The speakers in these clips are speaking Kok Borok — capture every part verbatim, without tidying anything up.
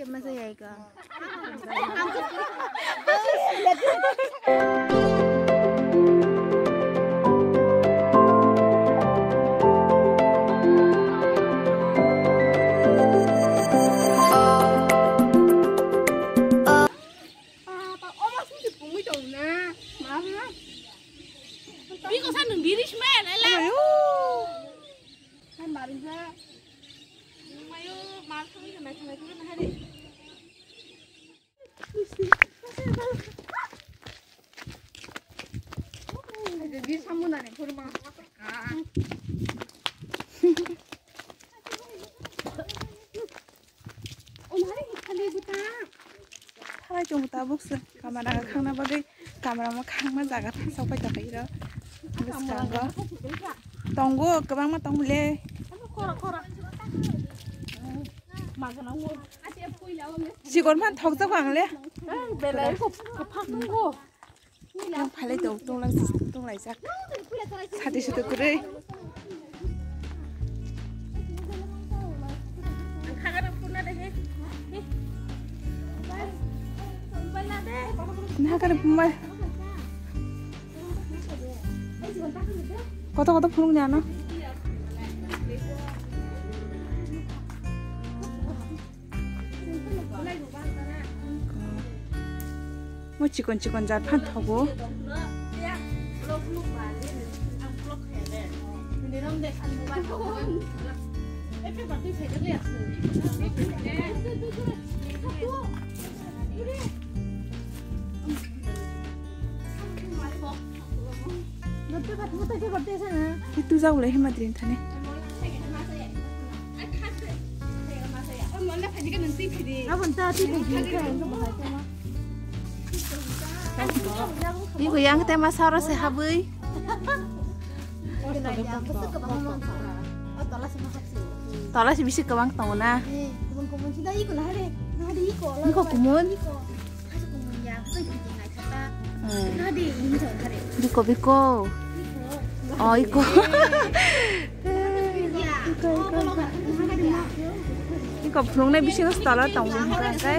Masa ya iko. Biko sa nung diri smail, ala. Ayo. Kan baru sa. Mayo, mal kami kena kena kena hari. Jadi samu nani kurma. Thalai tongo tabuk se camera khangna bagwi camera mo khangma jaga thasok pai tongkha iro. Bwskango tongo kwbangma tongmole. Chikon phan thokjak ang le. Belai ko kaphang nungo. Yang phalai tong, tonglang, tonglaijak. Sati sutu kwrwi. Nahakar pumai. Koto koto phunuk ni ano. Mo chikon chikon jat phan thogo. Itu jauh lah hemat rin thane. Abon ta ti di di ka. Ni ko yang tema saro se habui. Tola si bisi kwbang tongo na. Ni ko kumun. Biko biko. Oh, iko. Iko, iko, iko. Iko phunuknai bisingo stala tongo hwnka khe.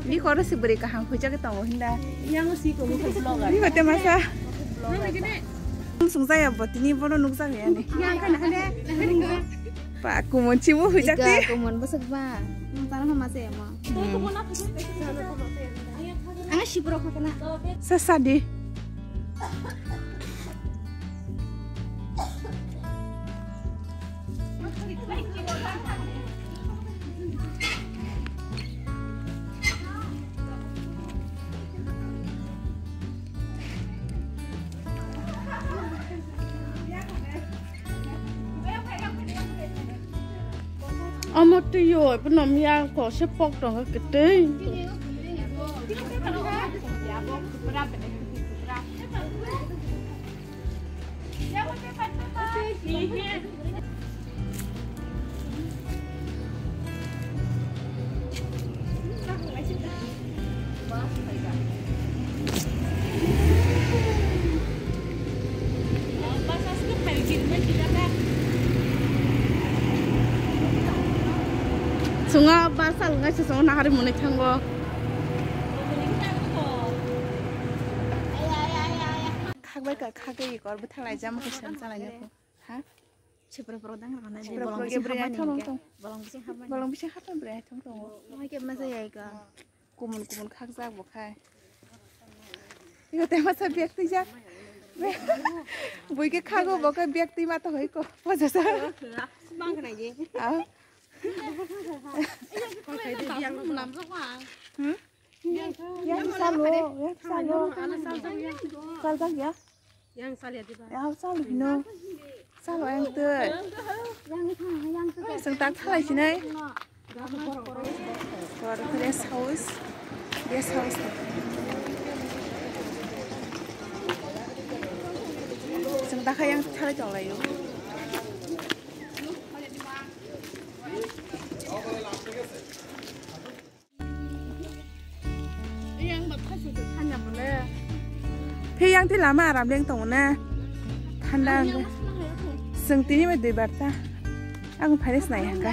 Biko oro si bwrwi kaham khuijagwi tongo hinda. Biko te masa. Sung jaya bo tini bono nukjak ya ni. Pa kumun chibu huijak ti. Kumun bwswk ba. Nung tara ma se mo. Ang sibro khakna. Sa sa di. Omo twi yo, bono miyang ko se pok tongo kwtwi. Chunga basa lungai se chunga nahari mwnwi thango. Khakbai ka khagwi kor bwthang lai jam khe sem chalai nukho. Ha? Sipra pro dang rana di Sipra bolong pro bising ge hapmani bre hingke. Ai thong tong. Bolong bising hapmani. Bolong bising hapmani bre ai thong tong. Mai ke masa yai ka. Kumun kumun khakjak bo khai. Iko te masa biak twijak. Bui ke khago bo ke biak twi ma to hoi ko. Pojasa. Bang khna ye. Ah. Hmm? Yang salo, yang salo. Saljak ya? Yang salo hino. Salo yang tei. Seng tak thalai sinai. Rest house. Guest house. Seng tak yang thalai tong layo. Phe yang tei lama aram leng tongo na. Thanda ang. Seng tini mai dui barta. Ang pharis nai haka.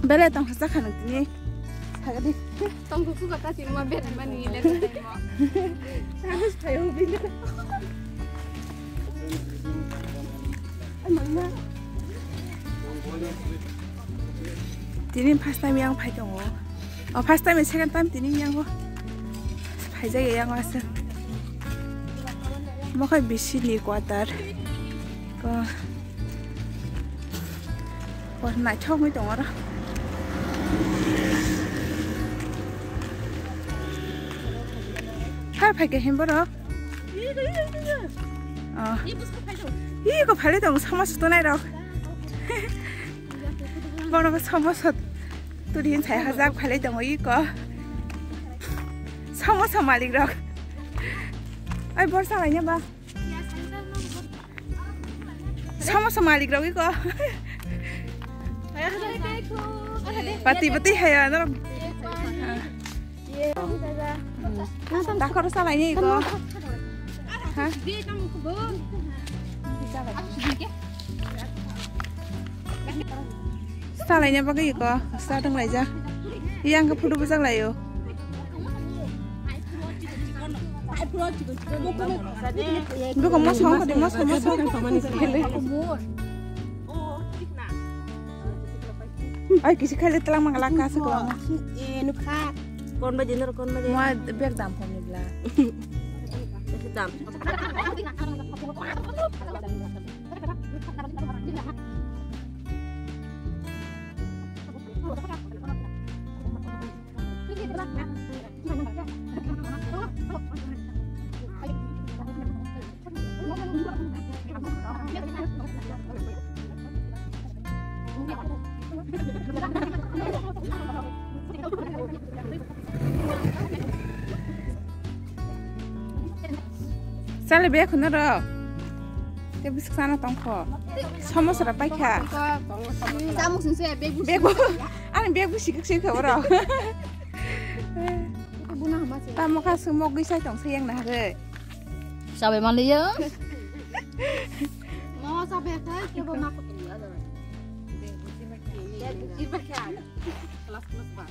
Bele tong hasa khanang tini. Sagadi. Tong kuku kata tini ma bele mani le. Harus kayo bini. Ay mama. Tini first time yang phai tongo. Oh, first time, second time tini yang o. Phai jaya yang o asa. Mo khai bisi ni quarter. Ko. Ko naithok ni tongo ro. Har phai ke hemboro. Oh. Iko phai tongo sama suto nai rok. Bono samosa turi hin sai hajak phalai tongo iko. Samosa malik rok. Ai borsa laina ba. Samosa malik rok iko. Pati pati haya norok. Dakhor salaini iko. Ha? Salaina bagwi iko. Sa tong laija. Iya angka photo bujak laio. Beko mosong kadi mosong mosong. Ai kisi khaile telang mangala ka se ko. Eh, nukha. Kon baje nor kon baje. Mo bag dam kom ni bla. Dam. Chale be khuna ro. Te bisik sana tongkho. Samosa ra paikha. Samung sungse bag bu. Bag bu. Ani bag bu sikik sikik oro. Buna hama se. Tamo kha sumok gwi sai tong se yang na hare. Sabai maliyo. Mo sabai kha ke bo ma ko. Kelas kelas ba.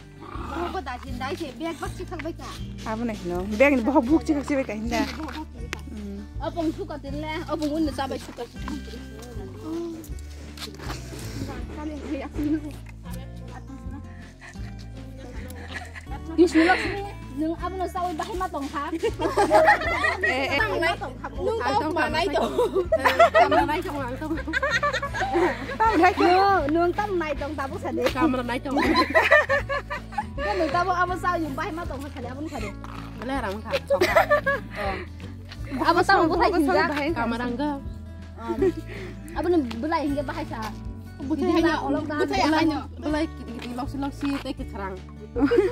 Mo ko da jin dai se bag bak sikal bai ka. Abo nai no. Bag ni bohok buk sikak sibai ka hinda. Bohok bak sikal. Hmm. Abong suka tin le, abong un sabai suka. Kali ya. Yus nilok sini, nung abono sawi bahai ma tong kha. Eh, eh. Nung tong ma nai tong. Tong nai tong, tong. Tong nai tong. Nung, nung tong nai tong, tabuk sadi. Kamera nai tong. Nung tabuk abo sawi bahai ma tong kha, abono kha de. Bele ram kha, chok kha. Oh. Abo tamo bwthai hinjak. Kamarang ga. Abono bwlai hinge bahai sa. Bwthai haino, bwthai haino. Bwlai kiti kiti loksi loksi tei kwkhrang.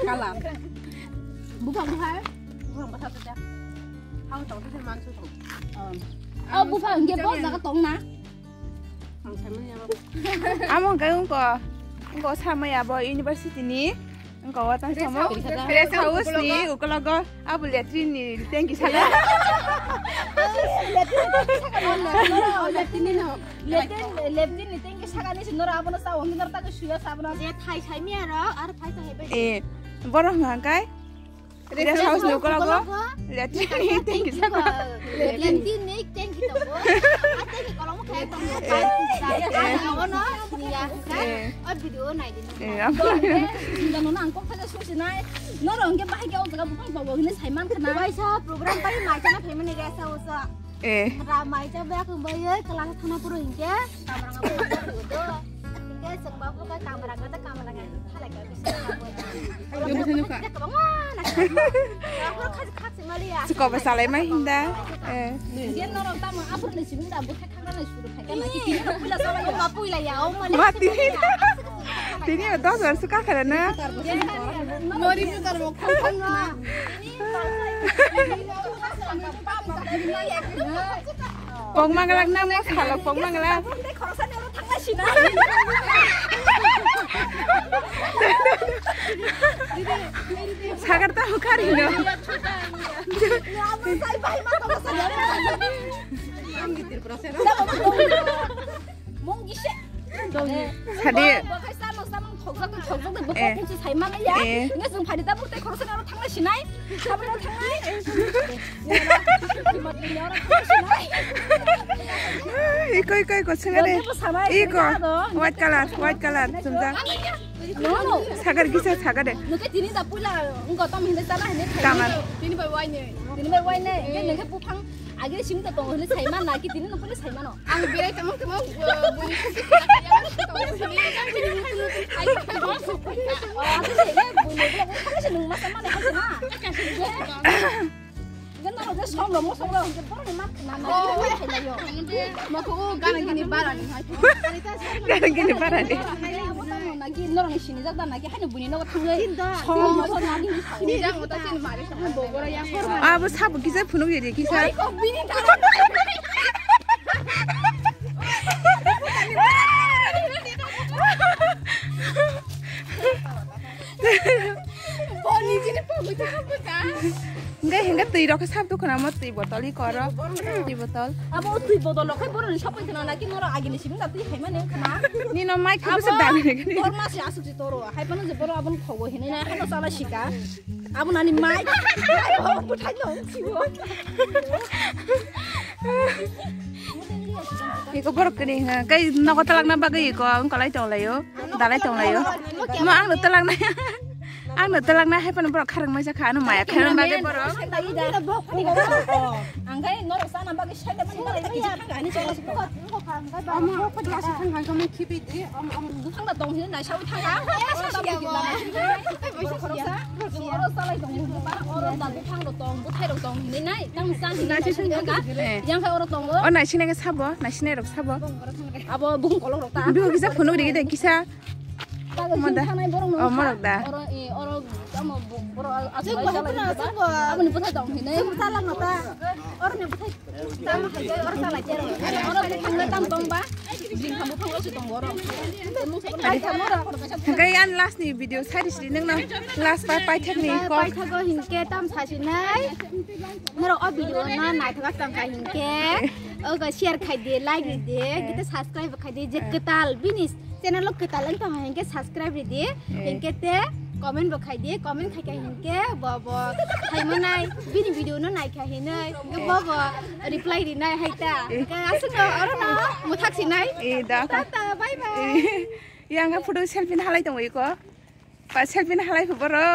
Kala. Buphang buphang. Buphang bwthai bwthai. Hao tong tei mansu tong. Oh, buphang hinge bo jaga tong na. Ang saimanya. Amo hwnkhe wngko, wngko samaya bo university ni, wngko watang samo. Rest house ni ukologo abo latrine ni tanki saka. Latrine ni tanki saka ni. Latrine, latrine ni tanki saka ni si noro abono sa wngkhe noro tagwi suya sa abono. Je thai saimaya rok ar phai thai bai. Eh, borok hwnkha kai. Rest house ni ukologo. Latrine ni tanki saka. Latrine ni tanki tongo. A tanki kolom khe tongo. Ono niya kha. O video nai di. Eh, amo. Sinda no nang kok thaja susi nai. Noro hwnkhe bahai khe o jaga buphang bobo hwnwi sai man khana. Waisa program pai mai chana phaimani rest house o. Eh. Ra mai cha ba kung bai oi kala thana puro hingke kamera nga puro do. Hingke sengba puro ka kamera nga ta kamera nga thala ka bisa ka bo. Yo bisa nuka. Ka ba na. Puro khas khas mali ya. Suko ba salai mai hinda. Eh. Dia norok tamo apur ni sibung da bu thak thak na suru khai ka na. Puila sa ba puila ya o mali. Mati. Tini dos bar suka khara na. Mori putar mo khang khang na. Pokmanglak na mo salo pokmanglak. Sagar ta hukar hino. Mungkise. Sadi. Bo khai samung samung thokjak thokjak de bo Eh. Khoroksa sai mano ya. Eh. Nge jung phari da bukte khoroksa aro thangna sinai. Sabro thangnai. Iko, iko, iko, sengare. Iko, white color, white color, sumjak. No, no. Sagar kisa, sagar de. Nungke tini da pula, nungko tam hinde tana hinde. Tamar. Tini bai wai ne. Tini bai wai ne. Nge nungke buphang age sim da tong hinde sai man na ki tini no pula sai mano. Ang berai tamo tamo, uh, buni kupi kupi kaya tong sini. Ai, tamo supi. Oh, aku sih, ya, buni kupi kupi sih nung masa mana kan sana. Kan nang udah solo, mau solo, udah pernah mat, nama dia kan kayak yo. Mau aku gana gini barang. Gana gini barang. Nagi norong sini jak dan nagi hanya buni no thangai. Solo, mau solo nagi. Sini jak mau tak sini mari. Abo sabo kisa phunuk iri kisa. Ai, kok bini darah. Boni jini pogwi ta buka. Enggak, enggak, twi rok sab tu kena mo twi botol i koro. Twi botol. Abo twi botol rok khai boroni sopoi khna na ki noro agini sibing da twi khaima ne khna. Nino mic khe busa dang ne gani. Tor ma se asuk si toro. Hai pano je boro abon khogo hinai na hano sala sika. Abo nani mic. Ai ho buthai no sibo. Iko borok kini ha kai nogo talak na bagwi iko ang kolai tong layo. Dalai tong layo. Mo ang no talak na. Ang no talak na hai pano borok kharang mai jakha ano maya kharang bagwi borok. Ang kai norok sana bagwi sai da mani dalai mani jakha ani chela. Amo ko jasi thang thang kami khibi di, am, am. Buphang da tong hinwi naisao thang kha. Oro salai tong, oro salai tong, oro da buphang rok tong, bwthai rok tong hinwi nai, tang san hinwi naisao thang kha. Yang kha oro tongo. O naisinai khe sabo, naisinai rok sabo. Abo buphang kolok rok ta. Bibo kisa phunuk rigi de kisa. Mada. Oh, morok da. Oro, eh, oro, tamo, bo-, boro, a-, chwng bo, chwng bo. Aboni bwthai tong hinwi. Chwng bo chalak no ta. Oro ni bwthai tamo hai, oro chalai chero. Oro bwthai tong ba. Jing tamo thang si tong oro. Hai tamo oro. Hingke yan last ni video sari sri nang na last pa paithak ni kok. Paithak o hingke tam sa si nai. Moro o video na naithok tong kha hingke. Ogo share khai di, like di, kita subscribe khai di, je ketal bini channel o kwtal wng tong hingke subscribe ridi, hingke te comment bo khai di, comment khai kha hingke bo bo khai manai bini video no nai kha hinai, hingke bo bo reply rinai hai ta. Hingke aswk no oro no muthak sinai. Eh, da. Tata, bye bye. Eh, yang photo selfie na halai tong iko. Pa selfie na halai pho boro.